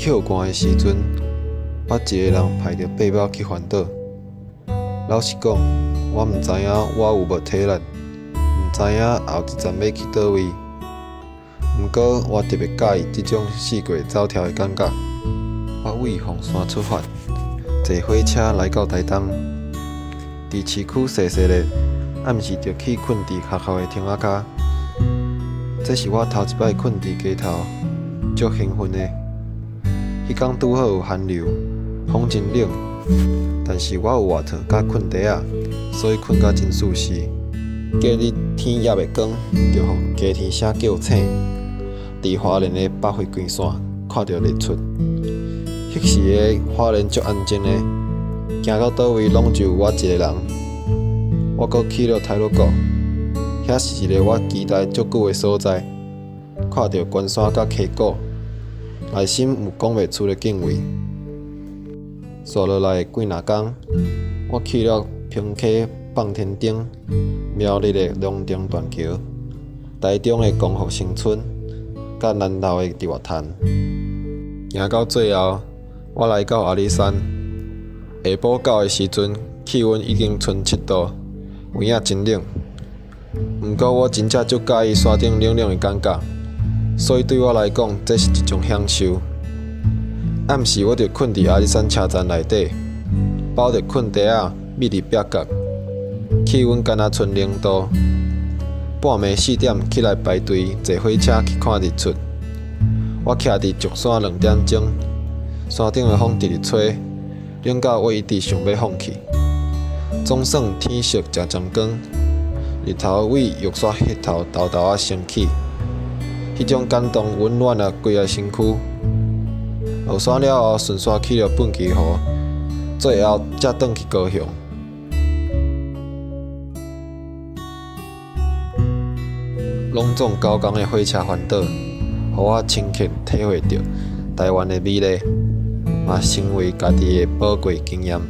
抾寒的時陣，我一个人排著背包去環島。老實講，我毋知影我有無體力，毋知影後一站欲去佗位。毋過我特別佮意這種四界走跳的感覺。我對鳳山出發，坐火車來到台東，佇市區踅踅咧，暗時就去睏佇學校的亭仔跤。這是我頭一擺睏佇街頭，足興奮的。彼工拄好有寒流，風真冷，但是我有外套佮困袋仔，所以睏甲真舒適。隔日天猶未光，就予雞啼聲叫醒。佇花蓮的北迴歸線看著日出，彼時的花蓮足安靜的，行到佗位攏只有我一个人。我閣去了太魯閣，遐是一个我期待足久的所在。看著關山佮溪谷，內心有講袂出的敬畏。紲落來的幾若工，我去了平溪放天燈、苗栗的龍埕斷橋、台中的光復新村、佮南投的日月潭。行到最後，我來到阿里山。下晡到的時陣，氣溫已經賰7度，有影真冷。毋過我真正足佮意山頂冷冷的感覺，所以對我來講，這是一種享受。暗時我就睏佇阿里山車站內底，包著睏袋仔，覕佇壁角，氣溫敢若賰0度。半暝4點起來排隊坐火車去看日出。我徛佇石山2點鐘，山頂的風直直吹，冷到我一直想欲放棄。總算天色漸漸光，日頭對玉山彼頭沓沓仔升起，彼種感動溫暖了規个身軀。落山了後，順紲去了畚箕湖，最後才轉去高雄。攏總9工的火車環島，予我深刻體會著台灣的美麗，嘛成為家己的寶貴經驗。